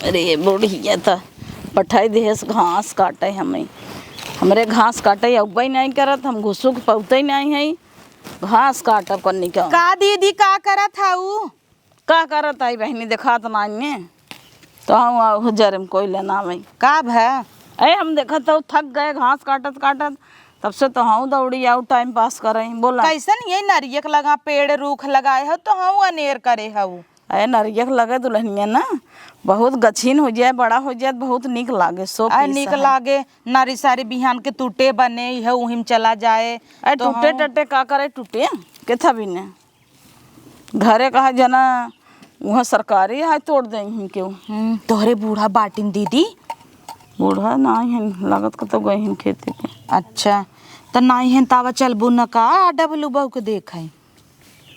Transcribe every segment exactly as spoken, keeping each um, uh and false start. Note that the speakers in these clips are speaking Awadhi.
अरे बुढ़िया त पठाई देहस घास काटे हमें। हमरे घास काटे अउबे नाहीं करत, हम घुसुक पउते नाहीं है। घास काटब कन्नी का। का दीदी, का करत हऊ? का करत आई बहिनी, देखात नाहीं ने। तो हम आउ जरे में कोई लेना में। का भा? ए, हम देखत हऊ थक गए घास काटत काटत, तब से तो हम दौड़ी आउ टाइम पास करे। बोला। कैसन ये नरियक लगा पेड़ रूख लगाए हो तो हम अनेर करे हऊ। अरे नरियक लगे दुल्हनिया ना, बहुत गछीन हो जाए, बड़ा हो जाए, बहुत नीक लागे, शो आ, पीस नीक है। लागे, नारी सारी बिहान के टूटे बने, इहे उहिम चला जाए। अरे तो टूटे हम टट्टे का करे, टूटे के था भी ने। घरे कहा जना, वहाँ सरकारी है, तोड़ दे ही केहू। हम्म, तोहरे बूढ़ा बाटिन दीदी? बूढ़ा ना है, लागत को तो गए हैं खेते के। अच्छा, तो नाहीं है, तावा चलबू न का, डबलू बहू के देख है।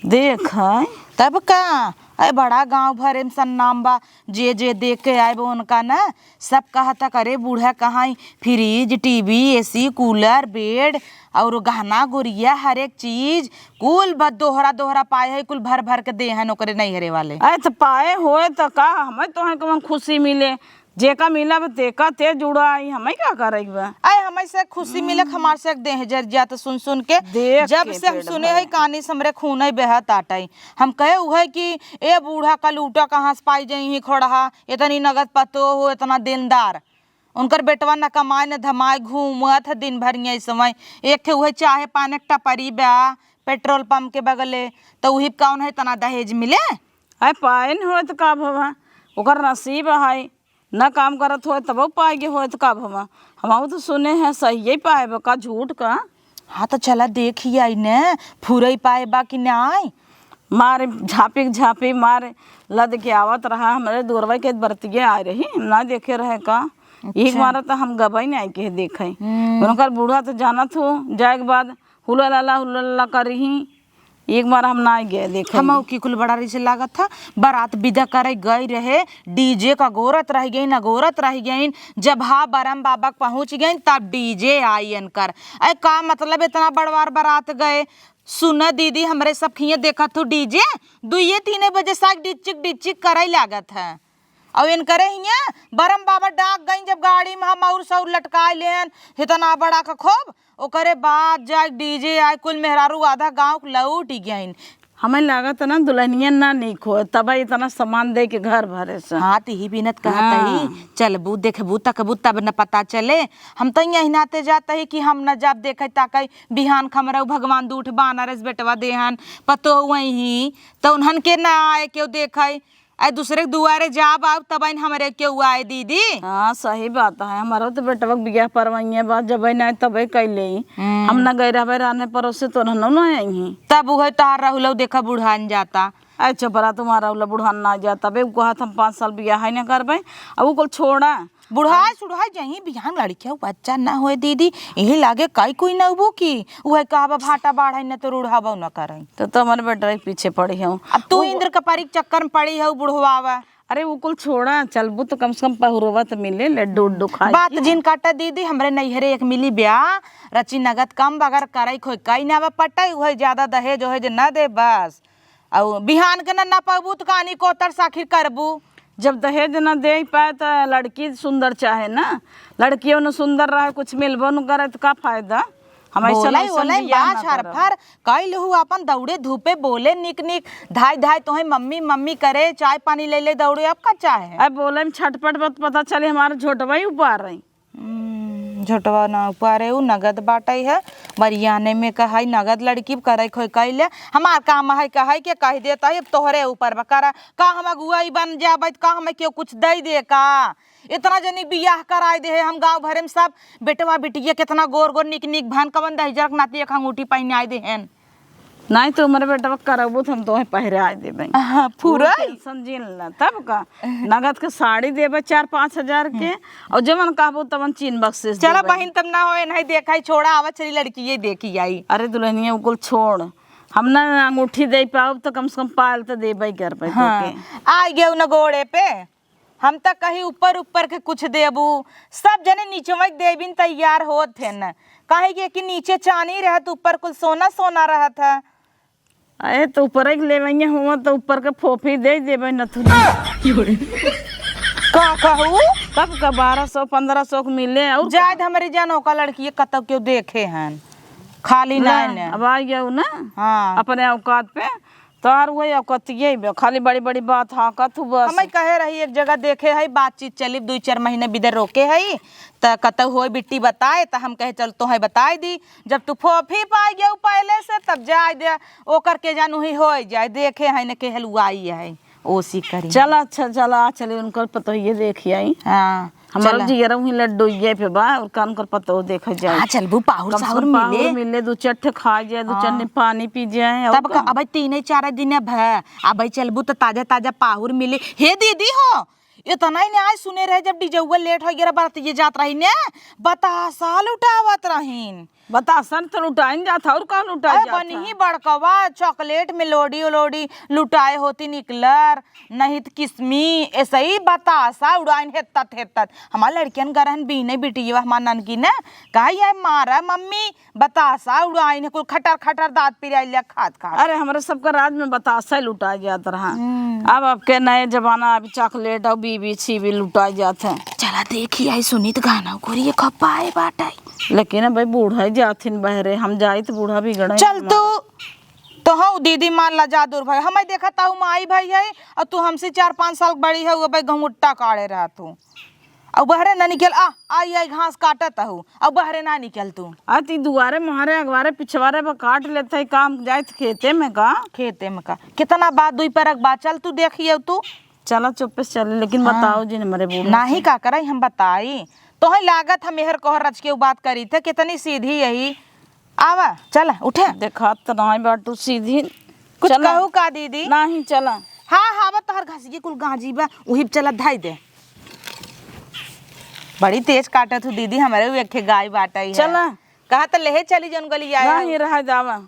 देख है। तब का, अरे बड़ा गांव भरे में सन्नाम बा, जे जे देख के आए बा उनका ना, सब कहत ह, "अरे बूढ़ा कहाँ ही fridge, TV, AC, cooler, bed और गहना गुरिया, हर एक चीज, कुल ब-, दोहरा दोहरा पाए है, कुल भर भर के दे हैं ओकरे नैहरे वाले।" अरे तो पाए होए तो का, हमें तो है कौन खुशी मिले, जेका मिला बा, तेका ते जुड़ा आई, हमें का करे के बा? आए, हमें से खुशी मिलक, हमार से देह जर जात सुन सुन के। देख जब के से हम पेट सुने भरे। है, कानी से हमरे खून है बेहत आटाई। हम कहे उहे कि ए बूढ़ा का लूटा कहाँ से पाई जाई ही खोड़हा, इतनी नगद पतो हो, इतना दिलदार। उनकर बेटवा न कमाए न धमाए, घूमत है दिन भर यही समय। एक ठे उहे चाहे पाने के टपरी बा पेट्रोल पंप के बगले, तो उही कौन है इतना दहेज मिले? आए, पाए न होए तो का भवा, ओकर नसीब है। न काम करत होए तबो पाए के होए त का भवा? हमहू तो सुने हैं सहिए पाए बा का झूठ का? हाँ, तो चला देखी आई ने, फुरई पाए बा कि नाई। मारे झापी के झापी मारे लद के आवत रहा, हमरे दुअरवा के बरतिये आए रही, हम ना देखे रहे का। एक अच्छा। मारा तो हम गबई नहीं के देखे। हम्म। उनकर बूढ़ा तो जानत हो, जाए के बाद हुला लाला, हुला लाला करिही। एक बार हम ना गए देखे। हमहू की कुल बड़ा रही से लागत था। बारात विदा करे गई रहे, डीजे का गोरत रह गई, ना गोरत रह गई। जब हाँ बरम बाबा के पहुँच गई, तब डीजे आई इनकर। अरे का मतलब, इतना बड़वार बारात गए। सुन दीदी, हमरे सब खिए देखत हो डीजे, दुइये तीने बजे से डिचिक डिचिक करे लागत है। और इनकरे हियाँ बरम बाबा डाक गईं, जब गाड़ी में हम और सौर लटकाए लेन, इतना बड़ा का खूब, ओकरे बाद जाए डीजे आए, कुल मेहरारू आधा गाँव लौट गईन। हमें लागत ना दुल्हनिया ना नीक हो, तब इतना सामान दे के घर भरे से। हाँ, तो ही बिनत कहत हाँ। ही, चलबू, देखबू, तकबू, तब न पता चले। हम तो यही नाते जात ही कि हम न जाब देखे ताके, बिहान खमरऊ भगवान दूठ बानरस बेटवा देहन, पतो वही, तो उन्हन के ना आए केहू देखे। आए दूसरे के दुआरे जाब आउब, तब आइन हमरे केहू आए दीदी। हाँ, सही बात है। हमारो तो बेटवा के बियाह परवइये बा, जबे ना आए तबे कैले ही। हम्म। हम ना गए रहबे रहने परोसे तो रहनो ना आई ही। तब उहे तार रहुलौ देखा बुढ़ान जाता। अरे चुप रहा, तुम्हारा उला बुढ़ान ना जाता बे, उ कहत हम पाँच साल बियाह है ना करबे, अब उ कुल छोड़ा। बुढ़ाए सुढ़ाए जहीं बिहान लड़किया बच्चा ना होए दीदी, यही लागे कई कोई ना उबू की, उहे कहबा भाटा बाढ़ाई ना तो रूढ़ाबो ना करई। तो, तो हमारे बेटा के पीछे पड़ी हूँ। अब तू उ इंद्र का परी के चक्कर में पड़ी हऊ बुढ़वावा। अरे उ कुल छोड़ा, चलबू तो कम से कम पहुरवा तो मिले, लड्डू उड्डू खाई बात के। जिन काटा दीदी, हमरे नैहरे एक मिली ब्याह, रची नगद कम बगर करई खोई कई ना बा पटाई, उहे ज्यादा दहेज ओहेज ना दे बस। अउ बिहान के ना, ना पबू तो कानी कोतर साखिर करबू। जब दहेज ना दे पाए तो लड़की सुंदर चाहे ना, लड़कियों न सुंदर रहे, कुछ मिलबो न करे तो का फायदा? हम ऐसा बोले, वैसन बोले, बियाह ना बाछ करब। हरफर, कई लहू अपन दौड़े धूपे बोले निक निक, धाई धाई तोहे मम्मी मम्मी करे, चाय पानी ले ले दौड़े, अब का चाहे? अब बोले में छटपट मत पता चले, हमारे झोटवा ही उपार रही। हम्म, झोटवा ना उपारे, उ नगद बाटई है, बरियाने में कहई, नगद लड़की करे खोई कई ले, हमार काम है कहई के कह देता है, अब तोहरे ऊपर बा, करा, का हम अगुआई बन जाबे, का हमें केहू कुछ दई दे का? इतना जनी बियाह कराई दे है हम गाँव भरे में सब, बेटवा बिटिया कितना गोर गोर निक निक भन, कवन दहिजर के नाती एक अंगूठी पहिनाई दे हैं। नाहीं तो हमरे बेटवा करबू तो हम तोहे पहिराई देबे। हाँ, पूरा तू ही। टेंशन जिन ला, तब का? नगद के साड़ी देबे चार पाँच हजार के, हम्म। और जवन कहबू तवन चीन बख्शिश चला देबे। बहिन, तब ना होए, नहीं देखाई, छोड़ा, आवा चली लड़की ये देखी आई। अरे दुल्हनिया, उ कुल छोड़, हम ना अंगूठी दे पाउब तो कम से कम पायल तो देबे करबे हाँ। तोके। आ गए न गोड़े पे। हम त कही ऊपर ऊपर के कुछ देबू, सब जने निचवई के देबिन तैयार होत हेन, काहे कि, कि नीचे चानी रहत, ऊपर कुल सोना सोना रहत है। अरे तो ऊपर के लेवइया हुआ तो ऊपर के फोफी दे देबे नथुनी। का कहू? तब का बारह सौ, पन्द्रह सौ के मिले, और जाए का? दे हमरी जान, ओका लड़की कतौ केहू देखे हन, खाली ना, नाहीं ने। अब आ गया ना, हाँ। अपने औकात पे, तोहार वही औकात ये बे, खाली बड़ी बड़ी बात हाँकत हूँ बस। हमें कहे रही एक जगह देखे है, बातचीत चली, दुई चार महीने बिदर रोके है, त कतौ होई बिट्टी बताए, त हम कहे चल तोहे बताई दी। जब तू फोफी पाई गया पहले से, तब जाए दे, ओकर के जानू ही होई जाए, देखे है न के हलुआई है। ओसी करी। चला, अच्छा, चला, आ चली, उनकर पतोहिए देखि आई। हाँ, हमारा चला। जियरा उहीं लड्डू ये पे बा, और कान कर पतो देखे जाए। हाँ, चलबू, पाहुर कम से साहुर कम पाहुर मिले। मिले, दो चार ठे खा जाए, दो चार हाँ। ने पानी पी जाए, और तब का, का? अबे तीन चार दिन अब है, अबे चलबू तो ताजा ताजा पाहुर मिले। हे दीदी हो, इतना ही न्याय सुने रहे, जब डीजेउआ लेट हो गया, बारात ये जात रही ने, बतासा लुटावत रहीन। बतासन तो लुटाइन जात, और का लुटाइन अरे जात बनी है? ही बड़कवा चॉकलेट में लोडी लोडी लुटाए होती निकलर, नहीं तो किसमी, ऐसे ही बतासा उड़ाइन हेतत हेतत। हमार लड़कियन गरहन बीने बिटिया हमार ननकी ने, कहा ये मारा मम्मी, बतासा उड़ाइन है, कुल खटर खटर दांत पिराइल खात खात। अरे, हमरे सबका राज में बतासा ही लुटाए जात रहा। हम्म। अब आपके नए जमाना, अभी चॉकलेट और बीबी सीबी लुटाए जात है। चला देखी आई सुनीत गाना घुरिए खपाए बाटे। लेकिन अब भाई बूढ़ा ही जाथिन बहरे, हम जाई तो बूढ़ा बिगड़े चल हमारा। तू, तो हऊ दीदी मान ला जा दूर भाई, हमें देखा ताऊ माई भाई है और तू हमसे चार पाँच साल बड़ी है, वो भाई घुंघुट्टा काढ़े रहा तू। अब बहरे ना निकल, आ, आई, आई घास काटत हऊ, अब बहरे ना निकल तू। आ ती दुआरे मुहारे अगवारे पिछवारे पर काट लेत है, काम जाइत खेते में का? खेते में का? कितना बात दुई परक बात, चल तू देखिए तू। चला चुप्पे से चले, लेकिन हाँ। बताओ जिन हमरे बूढ़े नाही से। का कराई हम बताई, तोहे लागत हम मेहर कोहर रच के उ बात करी थे, कितनी सीधी यही। आवा, चला, उठे। देखा त नाही बाटू सीधी। कुछ चला। कहू का दीदी? नाही, चला। हाँ, हाँ, बा तोहर घसिए कुल गाजी बा, उही चला धाई दे। बड़ी तेज काटत हूँ दीदी, हमारे भी एक ठे गाय बाटई है। चला। कहा त लेहे चली जौन गली आया नाही, हूँ। रहा जावा।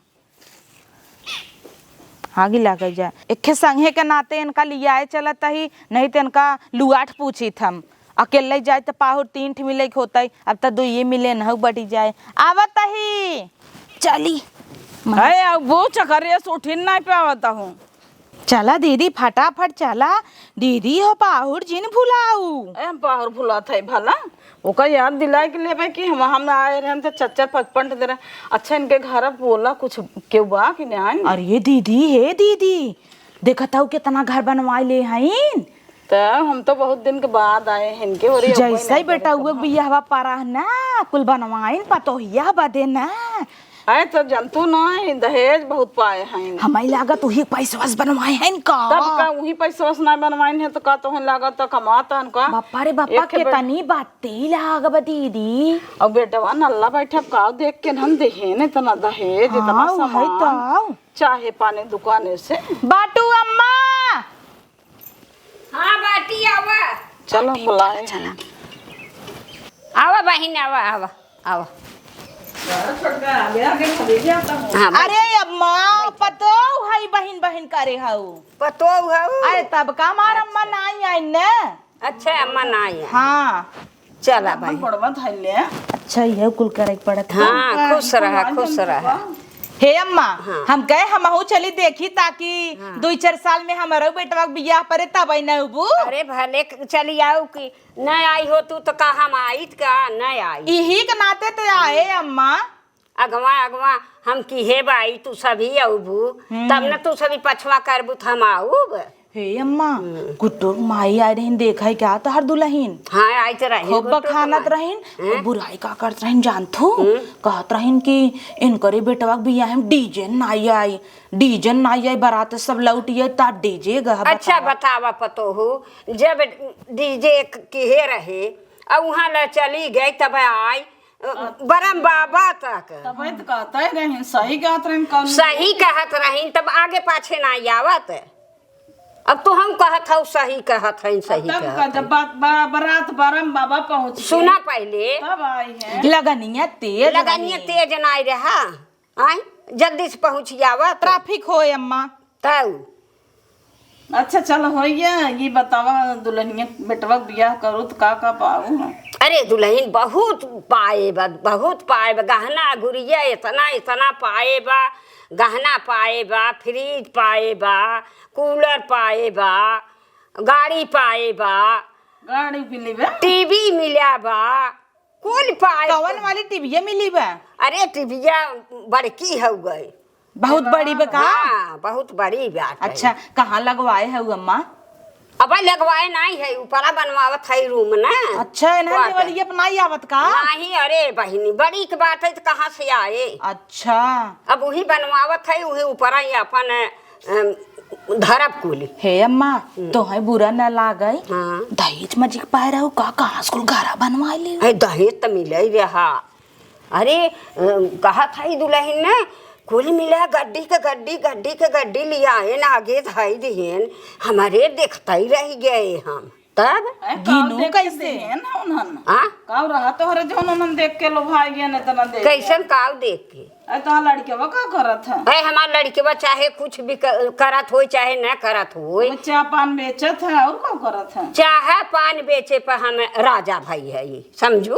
आगी लागे जा। एक ठे संघे के नाते इनका लियाए चलत ही, नहीं त इनका लुआठ पूछित हम। अकेले जाए त पाहुर तीन ठे मिले के होतई, अब त दुइये मिले न हउ बटी जाए। आवत ही। चली। है, अब वो चकरिया से उठिन नाही पावत हूँ। चला दीदी, फटाफट चला। दीदी हो पाहुर जिन भुलाऊ। ए, हम पाहुर भुलात है भला? ओकर याद दिलाए के लेबे कि हम, हम आए रहन त चच्चर पचपन दे रहे। अच्छा, इनके घर बोला कुछ केहू बा कि नाही? अरे दीदी, हे दीदी, देखत हऊ केतना घर बनवाए ले हईन। त हम तो बहुत दिन के बाद आए हैं इनके ओरे, जैसे ही बेटा हुआ बियाहवा पारा है ना, कुल बनवाइन पतोहिया बदे ना। अरे तो जनतू ना, दहेज बहुत पाए हैं। हमारी लागत वही पैसवा से बनवाए हैं का? तब का वही पैसवा से ना बनवाइन है तो का तोहन लागत त कमात हन का? बापा रे बापा, एक बे- केतनी बातें लाग बा दीदी। अब बेटवा नल्ला बैठा का देख के हम देहे न इतना दहेज, इतना हाँ, वही सामान। तो। चाहे पाने दुकाने से। बाटू अम्मा। हाँ बाटी, आवा। चलो, बुलाए हैं। आवा बहिन, आवा, आवा, आवा। हाँ, बैठ। अरे अम्मा, पतोह है, बहिन, बहिन करे हऊ। पतोह हऊ? अरे तब का हमार अम्मा नाई आई न। अच्छा, अम्मा नाई आई। हाँ। चला भाई। गोड़वा धइले। अच्छा, ये कुल करे के पड़त है। हाँ, खुश रहा, खुश रहा। हे अम्मा, हाँ। हम कहे हमहू चली देखी, ताकि हाँ। दुई चार साल में हमरो बेटवा के बियाह परे, तब आई न उबू। अरे भले क-, चली आऊ कि न आई हो तू तो का हम आइत का न आई। इही के नाते तो आए अम्मा। अगवा, अगवा हम किहे बाई, तू सभी अउबू, हम्म। तब न तू सभी पछवा करबू त हम आउब। हे अम्मा, हम्म। गुड्डो के माई आए रहिन, देखा है क्या तोहर दुलहिन? हाँ, आइत रहिन खूब गुड्डो के बखानत माई। रहिन, हैं? और बुराई का करत रहिन जानथू? हम्म। कहत रहिन कि इनकरे बेटवा के बियाह में डीजे नाई आई, डीजे नाई आई, बारात सब लौट आई, ता डीजे गह अच्छा बतावा। बतावा पतोहू, जब डीजे किहे रहे, अब वहाँ ले चली गई तब आई, बरम बाबा तक। तब तो कहते रहिन, सही कहत रहिन, कौन सही कहत रहिन, तब आगे पाछे ना आवत। अब तो हम कहत हऊ, सही कहत हईन, सही तब कहत का, जब हईन। बात बा-, बारात बरम बाबा पहुँच गए। सुना पहले। तब आई है। लगनिया तेज लगनिया रहे। तेज ना आई रहा। आय, जल्दी से पहुँच आवत। ट्रैफिक होए अम्मा। तऊ। अच्छा, चल होइया, ये बतावा, दुल्हनिया बेटवा के बियाह करू त का का पाऊ हम? अरे दुल्हन बहुत पाए बा, बहुत पाए बा, गहना गुरिया इतना, इतना पाए बा, गहना पाए बा, फ्रिज पाए बा, कूलर पाए बा, गाड़ी पाए बा, गाड़ी मिली बा? टीवी मिला बा, कुल पाए। कवन वाली टीविया मिली बा? अरे, टीविया बड़की हउवे। बहुत बड़ी बा का? हाँ, बहुत बड़ी बात है। अच्छा, कहाँ लगवाए हउ अम्मा? अबे लगवाए नाहीं है, ऊपरा बनवावत है रूम ना। अच्छा, इन्हें quarter। देवलिया पर नाहीं आवत का? नाहीं, अरे बहिनी, बड़ी के बात है तो कहाँ से आए? अच्छा। अब वही बनवावत है, वही ऊपरा ही अपन, अम, धरब कुली। हे अम्मा, हम्म। तोहे बुरा न लागे। हाँ। दहेज मजिक पाए रहो का, कहाँ से कुल घरा बनवा ली? अरे दहेज तो मिले ही रहा। अरे, अम, कहा था ई दुलहिन ने, कुल मिला गड्डी के गड्डी, गड्डी के गड्डी लियाएन, आगे धई दिहेन, हमारे देखते ही रह गए हम। तब? अरे, काव गिनू देख के कैसे? देहेन ना उन्हन। हाँ? काव रहा तोहरे जौन उन्हन देख के लोभाई गए न इतना देख के। कैसन काव देख के? अरे, तोहार लड़केवा का करत है? अरे, हमार लड़केवा चाहे कुछ भी क-, करत होई, चाहे न करत होई। वो चाह पान बेचत है, और का करत है? चाह पान बेचे पर हम राजा भाई है, समझू?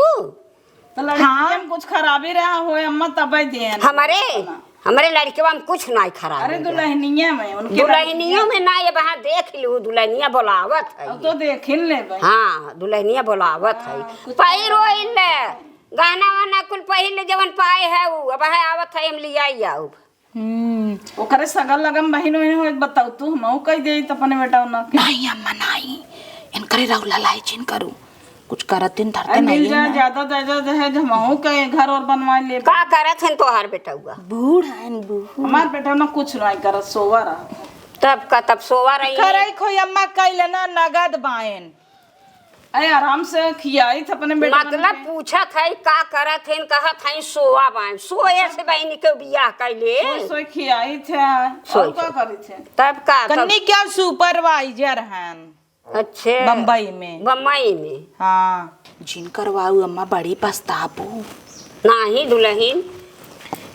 तो लड़किया हाँ। में कुछ खराबी रहा होए अम्मा, तबे देन। हमरे, ना। हमरे लड़कवा में कुछ नाई खराबी अरे रहा। दुल्हनिया में, उनके दुल्हनियों लड़किया में ना, ये वहाँ देख लू, दुल्हनिया बोलावत है। अब तो देखिन ले भाई। हाँ, दुल्हनिया बोलावत है। हाँ, कुछ पहिर ओहिर ले, गहना वहना कुल पहिर ले, जवन पाए है उ, अब है आवत है, हम लियाई आउब। हम्म। ओकरे सगा लगन बहिन वहिन होए, बताऊ तू, हमहू कह देई त अपने बेटा उन्हें के। नहीं अम्मा, नहीं। इनकरे रउला लालचिन करू। कुछ करत दिन धरते अरे, मिल नहीं जाए, ना। ज्यादा दहेज, दहेज हमहू के घर और बनवा ले। का करत हन तोहार बेटउआ? बूढ़ हन, बूढ़। हमार बेटा ना कुछ नहीं करत, सोवा रहा। तब का, तब सोवा रही। करे खोई अम्मा, कइले ना नगद बाएन। अरे, आराम से खियाई थ अपने बेटा मतलब के। पूछत है, का करत हन, कहत है, सोवा बाएन। सोए से बहिनी के बियाह कइले। सोए, सोए खियाई थे, सोए और का से। करी थे? तब का, तब कन्नी क्या supervisor हन? अच्छे। बम्बई में। बम्बई में। हाँ। जिन करवाऊ अम्मा, बड़ी पछताबू। नाही दुलहिन।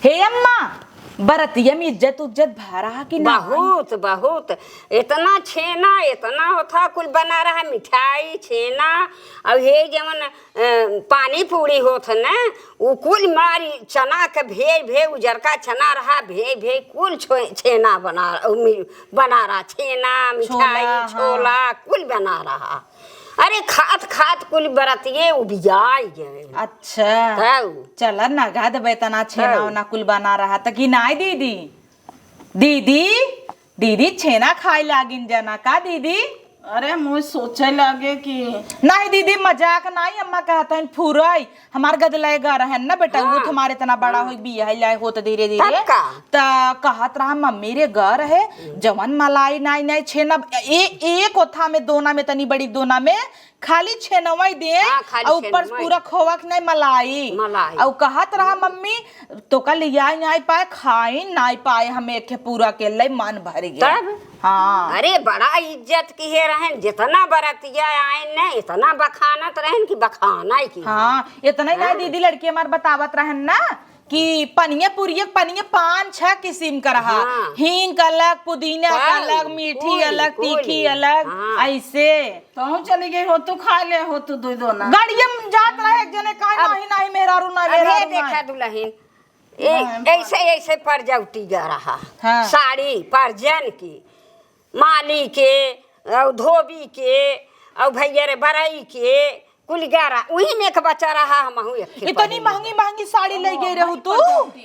हे अम्मा, बरतिया में इज्जत उज्जत भरा कि ना? बहुत, बहुत। इतना छेना, इतना होथा, कुल बना रहा, मिठाई, छेना, और हे जवन, अ, पानी पूरी होत है ना, उ कुल मारी चना के भे, भे, उजरका चना रहा, भे, भे, कुल छो-, छेना बना, उ मि-, बना रहा, छेना, मिठाई, छोला, हाँ। छोला, कुल बना रहा। अरे खात खात कुल बरतिये उबियाई गए। अच्छा। तब। चला नगद बे तना छेना तब। ओना कुल बना रहा त कि नाई दीदी? दीदी, दीदी छेना खाए लागिन जना का दीदी? अरे मुझे सोचे लागे कि नहीं दीदी, मजाक नाई, अम्मा कहत हन फुरई, हमार गदलय गर हन ना बेटा, हाँ। वो तुम्हारे इतना बड़ा हाँ। होई बियाह लाए होत धीरे धीरे। तब का? त कहत रहा मम्मी रे गर है, हम्म। जवन मलाई नाई नाई छेना, ए-, एक ओथा में दोना में तनी बड़ी दोना में खाली छेनवई दे, हाँ, खाली और ऊपर से छेनवई। पूरा खोवा के नाई मलाई। मलाई। और कहत रहा मम्मी, तोका लियाई नाई पाए, खाई नाई पाए, हम एक पूरा के लई मन भर गया। तब? हाँ। अरे बड़ा इज्जत किहे रहन, जितना बरतिया आए न, इतना बखानत रहन कि बखाना ही की। हाँ, इतना ही ना हाँ। दीदी, लड़की हमार बतावत रहन ना कि पनिया पुरिया, पनिया पाँच छह किस्म का रहा। हाँ। हींग का अलग, पुदीना का हाँ, अलग, मीठी कुल, अलग, कुल। तीखी अलग, हाँ। ऐसे। तहूँ चली गई हो, तू खा ले हो, तू दो दो ना। गाड़िया में जात रहे एक जने, काहे अब, नाही, नाही, मेहरारू ना, अब हे मेहरारू ना। देखा दुलहिन, ए-, हाँ, ऐसे, ऐसे परजौटी गा रहा। हाँ। साड़ी, परजन की, माली के, और धोबी के, और भैया रे बरई के, कुल गा रहा। उही में एक बचा रहा, हमहू एक के इतनी पहन महंगी, महंगी साड़ी ले गई रहू तू?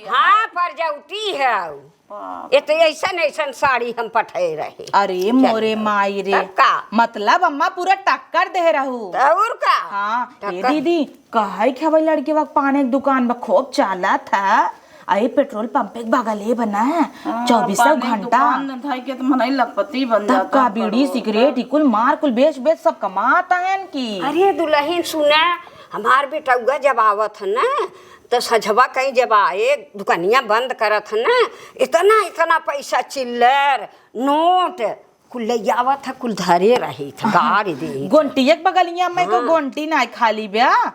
हाँ, परजौटी है। बाप। ये तो ऐसन, ऐसन साड़ी हम पठे रहे। अरे चल। मोरे माई रे। तब का? मतलब अम्मा पूरा टक्कर दे रहू। तो और का? हाँ, ए टक्कर। दीदी, कहै के हवै लड़के वक पाने के दुकान बा खूब चालत है। अरे पेट्रोल पंप के बगले बना है, हाँ, चौबीसों पाने के घंटा। दुकान धई के तो मनई लखपति बन तब जाता का, है, बीड़ी, करोड़ सिगरेट, का। ई कुल मार, कुल बेच, बेच सब कमात हैं कि। अरे दुलहिन सुना, हमार बेटउआ जब आवत है ना, तो सझवा कहीं जब आए, दुकनिया बंद करत है ना, इतना, इतना पैसा चिल्लर, नोट, कुल ले आवत है, कुल धरे रही था, गाड़ दे। गोंटी एक बगलिया में को हाँ। गोंटी ना खाली ब्या।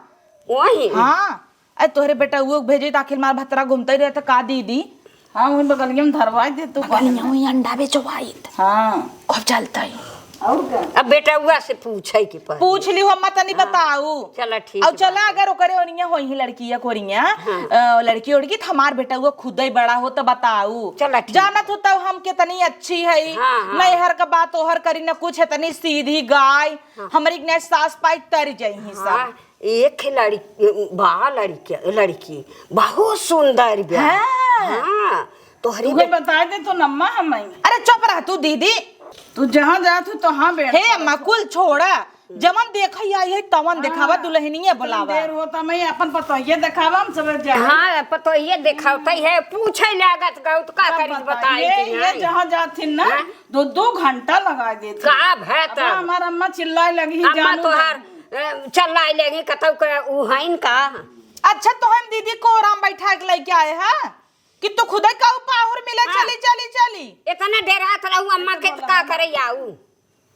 वही। हाँ। ए, तोहरे बेटउओ के भेजे त आखिर मार भतरा घूमते रहे त का दीदी? हाँ, वही बगलिया में धरवाई दे तू। बगलिया में अंडा बेचवाई त। हाँ। खूब चलता है। और का? अब बेटउआ से पूछे के पड़ी। पूछ लिहो, अम्मा तनी हाँ। बताऊ। चला ठीक और बा। चला, अगर ओकरे ओरिया होई ही लड़किया कोरिया, हाँ। अ, लड़की उड़की, त हमार बेटउआ खुदे बड़ा हो त बताऊ। चला ठीक। जानत हो तब हम कितनी अच्छी है, हाँ, हाँ। नैहर का बात ओहर करी न कुछ, इतनी सीधी गाय, हाँ। हमरी के सास पाई तर जाई ही सब। हाँ, एक लड़की बा, लड़की, लड़की बहुत सुंदर बा। हाँ। हाँ, तोहरी तुहे बे- बताए दे तो नम्मा हम आई। अरे चुप रह तू दीदी। तू जहाँ जात हो तहाँ बैठ। हे अम्मा, कुल छोड़ा, जवन देखै आई है तवन हाँ, देखावा, दुल्हनिया इतना बोलावा। देर होता, मैं अपन पतोहिए देखावा, हम सब जाए। हाँ, पतोहिए देखावत है, पूछे लागत गौ, तो का सब करी, बताई ये, कि ये नहीं? जहाँ जाथिन ना, हाँ? दो दो घंटा लगा देथिन। का भय अब तब? हमार अम्मा चिल्लाए लगी, अम्मा जानू तोहार, नहीं। अ, चिल्लाए लगी, कतौ के उ हइन का? अच्छा, तो हम दीदी कोरा में बैठा के लेके आए हैं कि तू खुदे कहू पाहुर मिले हाँ। चली, चली, चली। इतना डेरात रहू अम्मा के, तो का करे आऊ?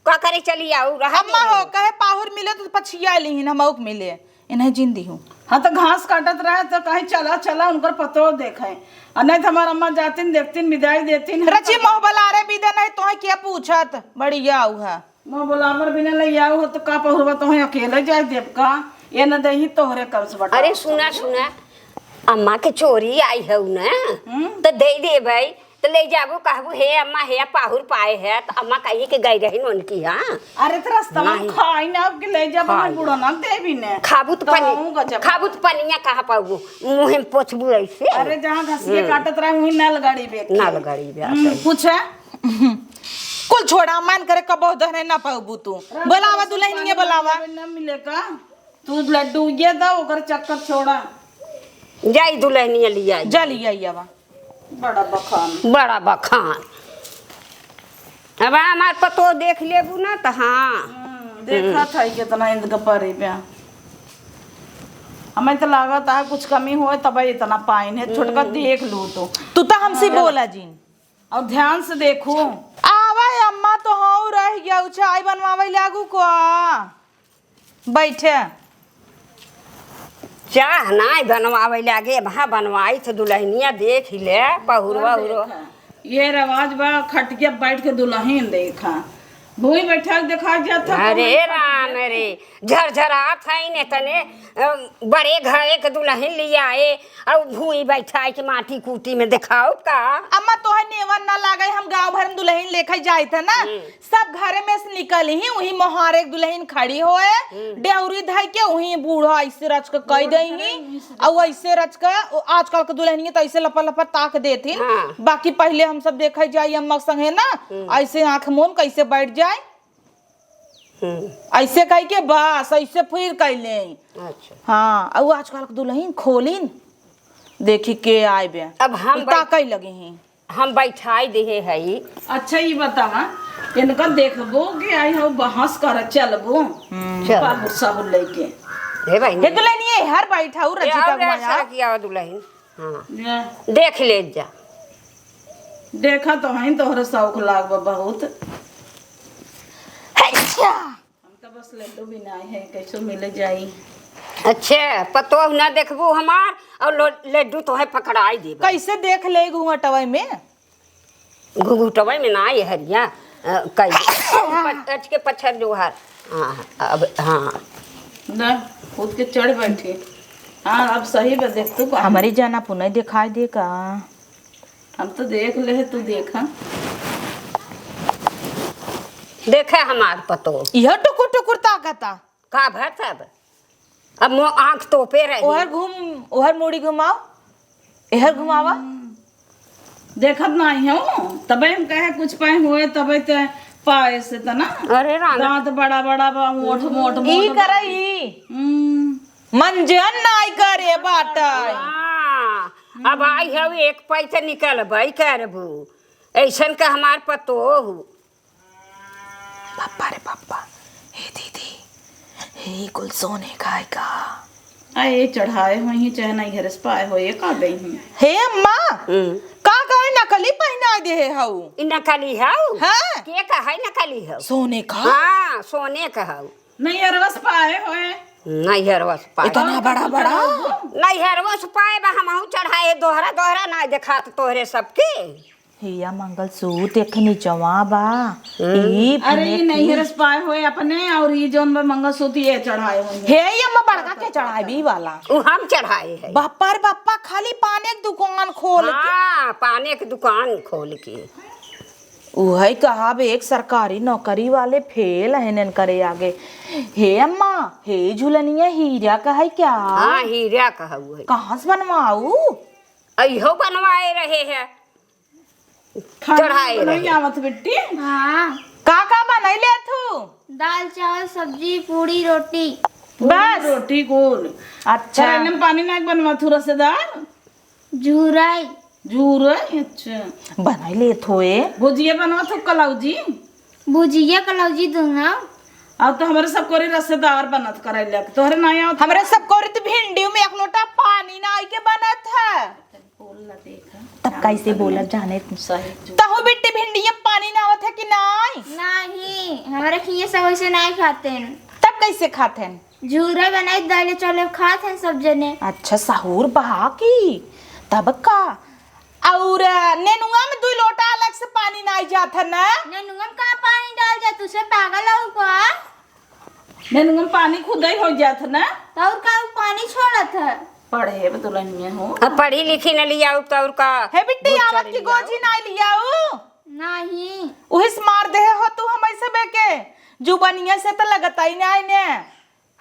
का करे चली आऊ? रहा अम्मा दे हो, रही। कहे पाहुर मिले तो पछिया लिहिन, हम औक मिले, इन्हें जिन दिहू। हाँ, तो घास काटत रहे तो कहीं चला, चला, उनकर पतो देखे। आ नहीं तो हमार अम्मा जातिन, देखतिन, विदाई देतिन। रची मोह बलारे बिदे नहीं, तोहे के पूछत? बढ़िया आऊ है। मोह बलावर बिना ले आऊ हो तो का पहुरवा तोहे अकेले जाए देब का? ये न देही तोहरे कर्ज बटा। अरे सुना, सुना, अम्मा के चोरी आई है न, हम्म। तो दे देबै, तो ले जाबू, कहबू, "हे अम्मा, हे पाहुर पाए है," तो अम्मा कही कि गई रही उनकी, हाँ। अरे तो रास्ता में नहीं। खाई ना, अब के ले जाबू, खाई। मैं बूढ़ा ना देबी ने। खाबू तो तो पनी-, हमहूँ गजब। खाबू तो पनिया कहाँ पाबू? मुँह में पोछबू ऐसे। अरे जहाँ घसिए हम्म। काटत रहे, वहीं नल गाड़ी बेक के। नल गाड़ी बेक हम्म, के। कुछ है? कुल छोड़ा, मन करे कबो दहने ना पाबू तू। रात बोलावा को दुल्हनिया, सुपारी बोलावा। ना मिले का? तू लड्डू ये दा, ओकर चक्कर छोड़ा। जाई दुल्हनिया लिया आई। जा लिया आई आवा। बड़ा बखान। बड़ा बखान। अब हमार पतो देख लेबू ना त हाँ। हम्म, देखा था कितना इंद का परी पे। हमें तो लागत है कुछ कमी होए तब इतना पाइन है। छोटका हम्म। देख लू तो। तू तो हमसे हाँ। बोला जिन। और ध्यान से देखू। आवा अम्मा तो हऊ रह गया, चाय बनवावे लागू को। बैठे। चाह नाय बनवावे लागे, भा बनवाई तो दुल्हनिया देख ही ले, पहुरवा उरो। देखा, ये रवाज बा, खटिया बैठ के दुल्हन देखा। भूई बैठा के देखा जात है, अरे भूई राम रे, झरझरात है ने तने, अ, बड़े घरे के दुल्हन लियाए, और भूई बैठाए के माटी कूटी में देखाओ का? अम्मा तोहे नेवन ना लागे, हम गाँव भर में दुल्हन लेके जाइत है ना, हम्म। सब घरे में से निकल ही, वही मोहारे एक दुल्हन खड़ी होए, हम्म। डेहरी धइ के वही बूढ़ा ऐसे रच के कह दे ही, और ऐसे रच के, ओ, आजकल के दुल्हनिया तो ऐसे लपर लपर ताक देत ही। हाँ। बाकी पहले हम सब देखे जाई अम्मा संगे ना, हम्म। ऐसे आँख मून कैसे बैठ जाए, हम्म। ऐसे कह के बस ऐसे फिर कह ले। अच्छा। हाँ, और आजकल के दुल्हन खोलिन, देखी के आए बे। अब हम ई बैठ- ताकई लगी ही। हम बैठाई देहे हई। अच्छा, ई बतावा, इनका देखबो कि आई हो बहस कर चलबो? हम्म। चल। पाहुर साहुर लेके। हे बहिनी। हे दुल्हनिया, हर बैठाऊ ए, रजिका और घुमाया। अच्छा किया हो दुल्हन। हाँ। जा। देख ले जा। देखा तो हई, तोहरे शौक लाग बा बहुत। अच्छा। हम तो बस लड्डू बिनाए हैं, कैसो मिले जाई। अच्छे, पतोह ना देखबू हमार, और लो-, लड्डू तोहे पकड़ाई देबे। कैसे देख ले घूंघटवे में? घूंघटवे में ना, ये हरिया, अ, कई। पच-, अच के पछर जो हर। हाँ, अब, हाँ। ना, कूद के चढ़ बैठी। हाँ, अब सही बा, देख तू का। हमारी जाना पुनः दिखाई दे का? हम तो देख ले, तू देखा। देखे हमार पतो। यह टुकुर टुकुर ताकता। का भर तब? अब मो आँख तोपे रही। ओहर घूम, ओहर मुड़ी घुमाओ, एहर घुमावा। हम्म। देखत नाही हो, तबे हम कहे कुछ पाए हुए, तबे ते पाए से तना। अरे राम। दांत बड़ा बड़ा बा, मोट मोट ई मोट बा। करई। हम्म। मंजन नाई करे बाटै। हाँ, अब आई हऊ एक पैसे निकलबै करबू। ऐसन का हमार पतोह। पप्पा रे पप्पा, हे दीदी, हे कुल सोने का है का? आ, ये चढ़ाए हुए ही, चाहे नहीं घर से पाए हो, ये का दे ही? हे अम्मा, हम्म। का कहे नकली पहना दे हे हऊ? ई नकली हऊ? हाँ। के कहे नकली हऊ? सोने का? हाँ, सोने का हऊ। नहीं, अरवस पाए होए। नहीं, अरवस पाए। इतना बड़ा, बड़ा? नहीं, अरवस पाए बा, हमहू चढ़ाए, दोहरा, दोहरा ना देखात तोहरे सबके। हे या मंगलसूत्र देखे निचवा बा। हम्म। ई अरे, ई फने नहीं फूल। रस पाए होए अपने, और ई जौन बा मंगलसूत्र, ये चढ़ाए होए। हे, ये अम्मा बड़का के चढ़ाई बी वाला। उ हम चढ़ाए है। बापा रे बापा, खाली पाने के दुकान खोल के। हाँ, पाने के दुकान खोल के। उहई कहब, एक सरकारी नौकरी वाले फेल हइन करे आगे। हे अम्मा, हे झुलनिया हीरा क है क्या? हाँ, हीरा क है उहई। कहाँ से बनवाऊ? अइहो बनवाए रहे है। खाना चढ़ाए बनवाई रहे। आवत बिट्टी? हाँ। का का बनई लेथू? दाल, चावल, सब्जी, पूड़ी, रोटी। पूड़ी, बस? रोटी, गोल। अच्छा। चढ़ाई में पानी ना बनवा थू रसेदार? झूराई। झूराई, अच्छा। बनई लेथू ए? भुजिया बनवा थू कलौजी? भुजिया कलौजी दूंगा। अब तो हमरे सब कोरी रसेदार बनत करैला। तोहरे ना आवत? हमरे सब कोरी तो भिंडी में एक लोटा पानी ना आई के बनत है। बोल ना देखा। तब कैसे बोलब जाने तू? सही तू। तहु बिट्टी भिंडिया पानी ना आवत है कि नाई? नहीं, हमारे खिए सब वैसे नहीं खाते हैं। तब कैसे खाते हैं? झूरे बनाई दाल चावल खात हैं सब जने। अच्छा, सहूर बहा की? तब का? और नेनुआ में दुई लोटा अलग से पानी नाई जात है ना? नेनुआ में कहाँ पानी डाल जात? उसे पागल हो का? नेनुआ में पानी खुदै हो जात है ना? तो और का उ पानी छोड़त है? पढ़े बतुलनिया हो। अब पढ़ी लिखी न लियाऊ तो और का? हे बिट्टी, आवत की गोजी नाई लियाऊ? नहीं। उहिस मार देहे हो तू हम ऐसे बेके। जुबनिया से तो लगता ही नाई ने।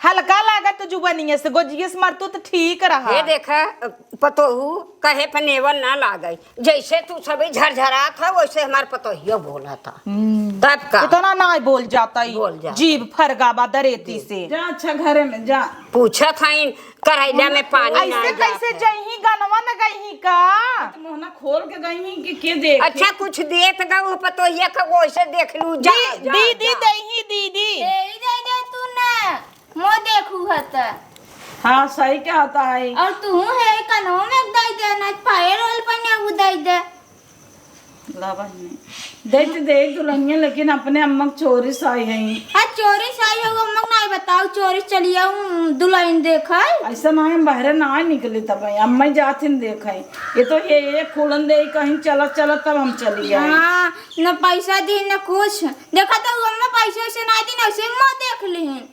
हल्का लागत जुबनिया से, गोजिया से मरतू तो ठीक रहा। हे देखा, पतोहू कहे पे नेवन ना लागई। जैसे तू सभी झरझरात है, वैसे हमार पतोहियो बोलत है। हम्म। तब का? इतना ना बोल जाता ही। बोल जाता। जीभ फरगा बा दरेती से। जा अच्छा घरे में जा। पूछत हईन, करैला में पानी ना ऐसे जात कैसे है। जइही गनवा न गइही का? तो मुहना खोल के गइही कि के देखे? अच्छा कुछ देत गऊ पतोहिया का वैसे देख लू। जा, दी-, जा, दीदी जा। दइही दीदी। दे ही दे दे तू ना। मो देखू हत। हाँ, सही कहत है। और तू है कन्हो में दई दे, ना पायल ओल पहने वो दई दे। ला बहिनी। देत दे दुलहिनिया, लेकिन अपने अम्मा के चोरी साई है। आ चोरी साई हो, अम्मा के नाई बताऊ, चोरी चली आऊ, दुलहिन देखै। ऐसा ना हम बहरे ना निकली तब अम्मा जाथिन देखै। ये तो ये, ये खोलन दे कहीं चलत चलत तब हम चली गए। हाँ, न पैसा दी न कुछ। देखा तो अम्मा पैसे वैसे ना दी, ऐसे मो देख लिहिन।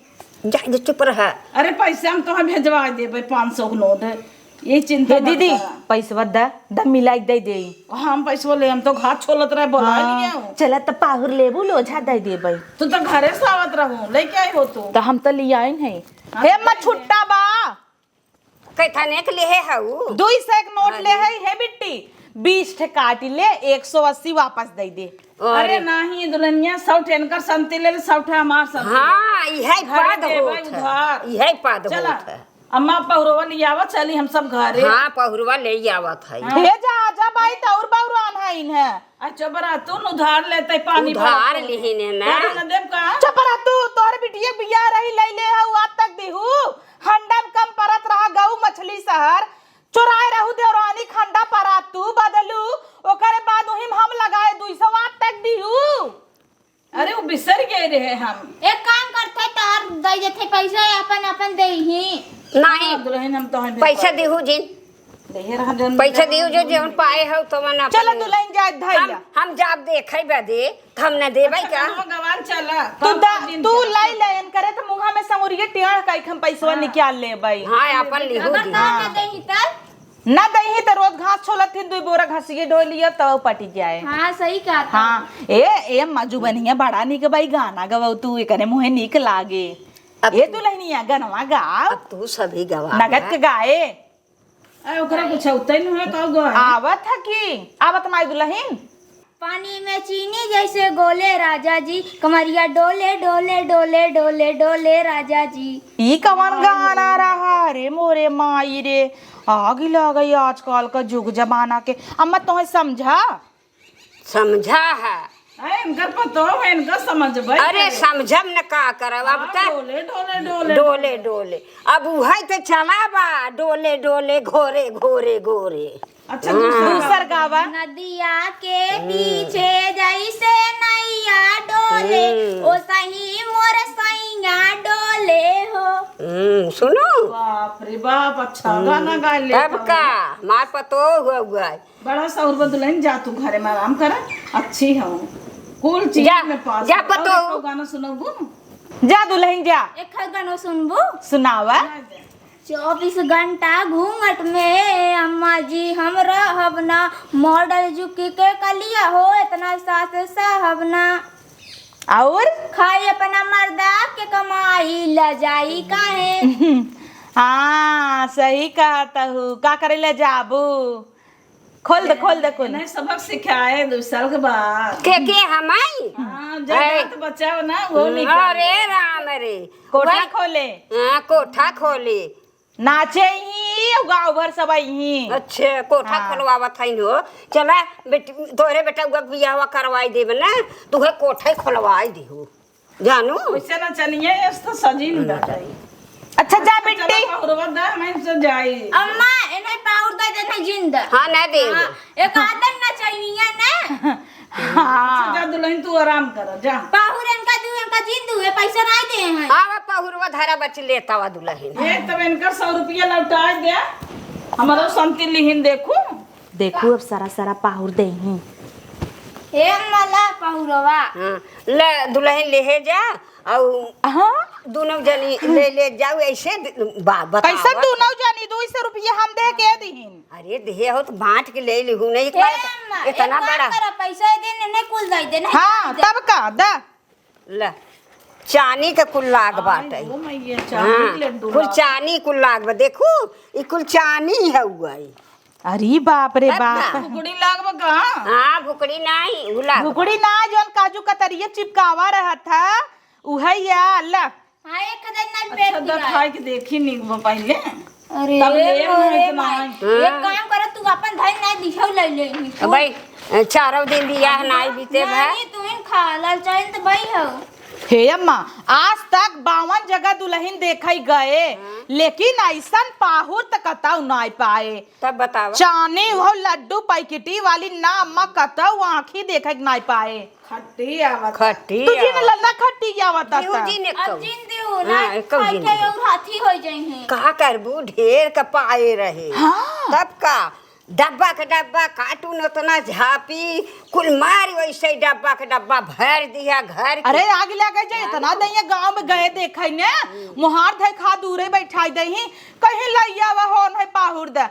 जा, जा, चुप रहा। अरे, पैसा हम तोहे भेजवा देबे, पाँच सौ के नोट। ये चिंता हे मत दीदी, करा। पैसवा द, द मिलाई दे दे। हम पैसवा ले, हम तो घास छोलत रहे, बोला हाँ, लिया हूँ। चला त पाहुर लेबू, लोझा दे देबे। तू तो घरे से आवत रहू, लेके आई हो तू। तो हम तो ले आइन है। हाँ, हे तो अम्मा, दे दे। छुट्टा बा। कैथने के लेहे हऊ? दुई सौ एक नोट अरे। ले है, हे बिट्टी, बीस ठे काटी ले, एक सौ अस्सी वापस दे दे। अरे अरे। नाही, दुलहिनिया, सौ ठे इनकर संती ले ले, सौ ठे हमार संती ले ले। हाँ, इहे घरे पद देबै होत है। उधार। इहे पद चला, होत है। अम्मा पहुरवा लियावा, चली हम सब घरे। हाँ, पहुरवा ले आवत है। हाँ। हे जा, जा भाई, तौर बौरान है इन्हें। अच्छा, बरा तू न उधार लेते पानी उधार भरत हो। लिहिन है ना। तोहरे न देब का? चुप रह तू, तोहरे बिटिया के बियाह रही, लई ले हऊ, आज तक दिहू। हंडा में कम परत रहा, गऊ मछली शहर। चोराए रहू देवरानी खंडा परात तू बदलू, ओकरे बाद उही में हम लगाए दुई सौ आज तक दिहू। अरे, वो बिसर गए रहे हम। एक काम करते, तार दे देते पैसा, अपन, अपन दे ही। नहीं। हाँ, दुलहिन, हम तो हैं पैसा बेकार। दिहू जिन। देहे रहा जौन पैसा दिहू जो, जौन पाए हो, तो मन अपन चलो, ले। दुलहिन, जाए, धइला। हम, हम जाब देखे बदे। हम न देबै अच्छा, का? कहाँ गवान चला? तू कौन दा-, कौन दिन तू चला? लाई ले, एन करे त मुँहा में संगुरिये टेढ़ कइके हम पैसवा हाँ। निकाल लेबै। हाँ, अपन लिहू अगर दी। ना हाँ। दे देही त? ना देही त रोज घास छोलत ही, दुई बोरा घासिये ढोई लिया, तब पटि जाए। हाँ, सही कहत। हाँ, ए, ए, मजू बनिया बड़ा निक बाई, गाना गवाऊ तू, एकरे मुँहे निक लागे। अब ए तू दुलहिनिया, गनवा गाव। अब तू सभी गवा नगद ना। के गाए। ए, ओकरा कुछ होते नहीं है, का गो है? आवत है कि? आवत नाई दुलहिन? पानी में चीनी जैसे गोले राजा जी, कमरिया डोले, डोले, डोले, डोले, डोले राजा जी। ई कवन गाना रहा रे मोरे माई रे? आग लग गई आजकल का जुग जमाना के। अम्मा तोहे समझा? समझा है। अरे, इनकर पतो है, इनका समझबै अरे, करे। समझब न का करब, अब हाँ, त डोले, डोले, डोले, डोले, डोले। डोले। अब उहै त चला बा, डोले, डोले, घोरे, घोरे, घोरे। अच्छा, हाँ। दूसर गावा। नदिया के हम्म। पीछे जैसे नैया डोले, हम्म। ओ सही मोर सैया डोले हो। हम्म, सुनो। वाह। बाप रे बाप, अच्छा गाना गा ले तब तो। का, हमार पतोह हुआ हुआ है। बड़ा सौर बा दुलहिन, जा तू घरे में आराम कर, अच्छी हो। कुल चीज जा, में पास जा हो। पतोह। और एको गाना सुनबू? जा दुलहिन जा। एक गाना सुनबू? सुनावा। चौबीस घंटा घूंघट में अम्मा जी हम रहब ना, मॉडल जुग के कलिया हो, इतना सास सहब ना। और? खाई अपना मर्दा के कमाई, लजाई काहे? हाँ, सही कहत हू। का करे लजाबू? खोल दे, खोल दे, खोल। इन्हें सबक सिखाए दो साल के बाद। के, के हमाई? हाँ, जब ऐ। बात बचाओ ना, वो नहीं अरे राम रे। कोठा वही। खोले। हाँ, कोठा खोले। नाचे ही, गाँव भर सब आई ही। अच्छे, कोठा हाँ। खोलवावत हईन हो। चला, बेटी, तोहरे बेटा हुआ बियाहवा करवाई देब ना, तुहे कोठा ही खोलवाई देहु। जानू? वैसे ना चनिए, इस तो सजीन बाटे। अच्छा, जा चला, बिट्टी। पहुरवा दा, हम इनसे जाई। अम्मा, इन्हें पाउर दे दे, नहीं जिंदा। हाँ, ना दे। हाँ, एक आदन ना चाहिए ना। हाँ। अच्छा, जा दुलहिन, तू आराम कर, जा। पाहुर इनका दू, इनका जीत दू, ये पैसा ना दे हैं। आवा पहुरवा धरा बच लेता वा दुलहिन। ए, तब इनका सौ रुपया लौटा दे, हमारा शांति लिहिन देखू। देखू, अब सारा, सारा पाहुर दे ही। ए, अम्मा ला पहुरवा। हाँ, ले दुलहिन लेहे जा, अउ हाँ? दुनों जनी ले, ले जाऊ, ऐसे द-, बा-, बतावा। कैसे दुनों जनी? दो सौ रुपया हम दे के दिहिन। अरे, देहे हो तो बांट के ले लिहू, नहीं एक ए बार अम्मा, इतना एक काम बड़ा। करा, पैसा दे, नहीं कुल दे दे, नहीं हाँ, दे। तब का, दा। ले, चानी के कुल लाग बाटे। ओ मैया, चानी हाँ, के लड्डू कुल लाग। चानी कुल लाग बा। देखू, ई कुल चानी है हुआ ई। अरे बाप रे तब बाप। का? भुकड़ी लाग बा का? हाँ, भुकड़ी नहीं, उ लाग बा। भुकड़ी ना, जौन काजू कतरिया चिपकावा रहत है, उहे या, ला। हाँ, एक हजार ना अच्छा, पेट दा, दिया। खाए के देखी नीक बा पहिले। अरे तब ले मोरे ना इतना माई। है। एक काम करो, तू अपन धन ना दिखाऊ ले ले। अब भाई, चारों दिन बियाह नाई बीते भा। नहीं, तू इन खा, लाल चाइन तो भाई हो। हे अम्मा, आज तक बावन जगह दुलहिन देखई गए, हाँ। लेकिन ऐसन पाहुर त कतौ नाई पाए। तब बतावा। चानी हो लड्डू पैकेटी वाली ना अम्मा कतौ आँखी देखे के नाई पाए। खट्टी आवत। खट्टी तू जी ने आवत। लल्ला खट्टी आवत जीव आता। जी ने अब कहू। जिन दियो ना, हाँ, एक कहू खाए जिन के दियो। और हाथी हो जाई हैं। का करबू, ढेर का पाए रहे। हाँ। तब का, डब्बा के डब्बा, कार्टून उतना झापी, कुल मारी वैसे ही डब्बा के डब्बा भर दिया घर के। अरे आग लगे जे इतना हाँ। दइया गाँव में गए देखे ने, मुहार धै खा दूरे बैठाई दही, कहीं लइया वह हो नहीं पाहुर दे।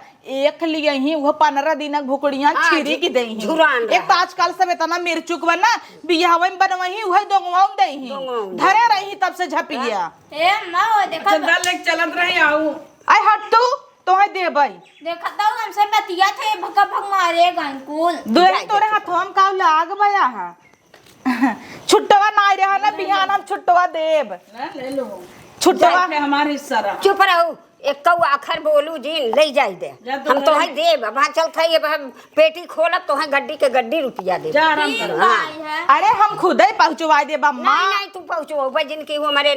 एक लिए ही वो पन्द्रह दिन भुकड़िया हाँ, छिरी झु-, की दे ही। झुरान एक रहा। तो आजकल सब इतना मिर्चुक बना, बियाहवे में बनवही, उहे दोंगवा में दे ही। दोंगवा में धरे दे। रही तब से झपिया। ए, अम्मा, वो देखो अच्छा, तो दल एक चलत रही, आऊ। आय हट तू, तोहे देबई। देखा तो हमसे बतिया थे, भका भक मारे गन कुल। दे जाए तोरे देखो। हथवा में काउ लाग बया है। छुट्टवा ना रहा ना, बिहान हम छुट्टवा देब। ना, ले लो। छुट्टवा। जाए के हमार हिस्सा रहा। चुप रहू, एक कौ आखर बोलू जिन, ले जाई दे। जा तो हम तो घरे। है देब, अब हाँ चल खाई, अब हम पेटी खोलब तो है गड्डी के गड्डी रुपया देब। जा आराम ठीक कर। बा, हाँ। है। अरे हम खुदे पहुँचवा देब अम्मा। नहीं, नहीं, तू पहुँचवा, जिनकी वो हमारे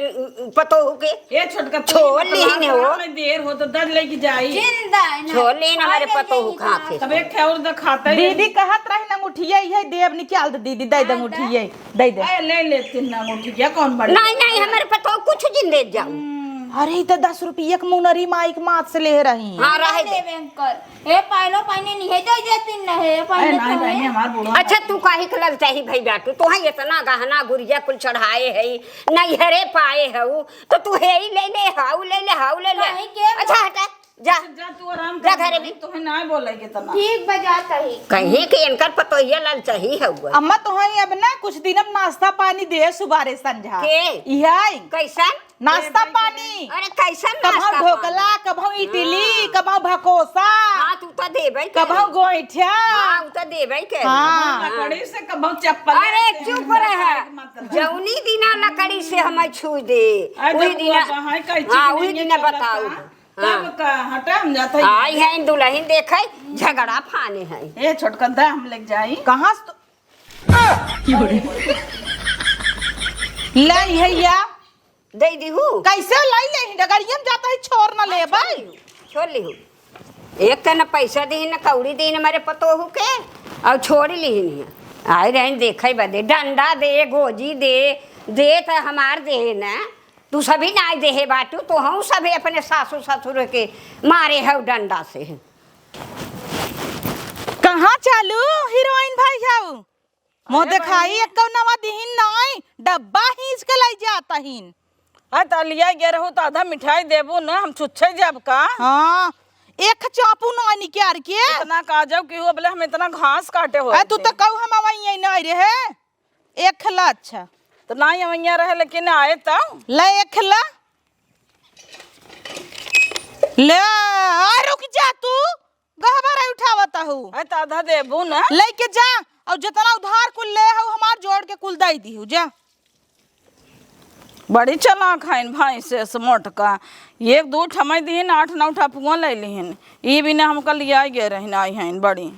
पतोहू के। ए छोटका, तू छोड़ ली ने हो। में देर हो तो दद लेके जाई। जिंदा है ना। छोड़ ली ना हमारे पतोहू खा के। तब एक ठे और दिखाते हैं। दीदी कहत रही ना अंगूठिया, ये देब निकाल दे दीदी, दे दे हाँ, अंगूठिया। दे दे। ए, ले ले तीन अंगूठी, क्या कौन बड़ी? नहीं, नहीं, हमारे पतोह कुछ जिन दे जाऊ। अरे, ई त दस रुपया एक मुनरी माई के माथ से ले रही। हाँ, रहे दे। देवे अंकल। ए, पायलो पानी नहीं है, दे दे तीन ना है, ए, पानी नहीं, तो नहीं, है। हमार बूढ़ा अच्छा, तू काहे के ललचाही भई बाटू? तोहे इतना गहना गुरिया कुल चढ़ाए है, नैहरे पाए हऊ, तो तू हे ही ले ले, हाउ ले ले, हाउ ले ले। काहे के? अच्छा, हटा। जा। अच्छा, जा, तू आराम जा कर, घरे में। तोहे ना बोले के तना। ठीक बा, जा कही। कहीं के इनकर पतोहिया ललचाही हउआ। अम्मा, तोहे अब ना कुछ दिन अब नाश्ता पानी दे, सुबारे संझा। के? इहे आई। कैसन? नाश्ता पानी। अरे, कैसन कभौ नाश्ता ढोकला, पानी? कभौ इडली, हाँ। कभौ भकोसा। हाँ, तू तो देबै कभौ करी। गोइठा। हाँ, उ तो देबै करी। हाँ। हाँ। लकड़ी से कभौ चप्पल अरे, से चुप रह। मतलब। जौनी दिना लकड़ी से हमें छू दे, अरे, वही जब दिना, वो वहाँ कैंची हाँ, भी वही नहीं दिना चलता। बताऊ। हाँ। तब का हटा, हम जात हई। आई हैं दुलहिन देखै, झगड़ा फाने हैं। ए छोटकन, दा हम लेके जाई। कहाँ से तो लाई है या? दे दीहू। कैसे लाई ले? डगरिया में जात हई, छोड़ न हाँ, लेबै। छोड़ लिहू, छोड़ लिहू। एक त न पैसा दीन, न कौड़ी दीन हमारे पतोहू के, और छोड़ लिहिन। आई रहिन देखै बदे, डंडा दे, गोजी दे, दे त हमार दे न। तू सभी नाई देहे बाटू, तो हम सभी अपने सासू ससुर के मारे हऊ डंडा से। कहाँ चालू हीरोइन भाई हऊ? मोह अरे देखाई बहिनी। एक नवा दिहिन नाई, डब्बा हींच के लाई जाता हिन। अरे त लिया गे रहू त आधा मिठाई देबू न, हम छुच्छे जाब का? हाँ, एक चापू नाई निकार के। इतना का जाऊ कि हो बोले हम इतना घास काटे हो अरे तू थे। तो कहू हम अवैया नाई रहे। एक ला अच्छा। तो नाई अवैया रहे लेकिन आए त। ले एक ला। ले, आ रुक जा तू। गहबरा उठावत हऊ। अरे त आधा देबू न। लेके जा, और जितना उधार कुल ले हऊ हमार जोड़ के कुल दई दिहू जा। बड़ी चालाक हइन भैंसे से मोटका। एक दू ठमई दिहिन, आठ नौ ठपुआ ले लिहिन। ई बिना हमका लिया गे रहिन आई हइन बड़ी।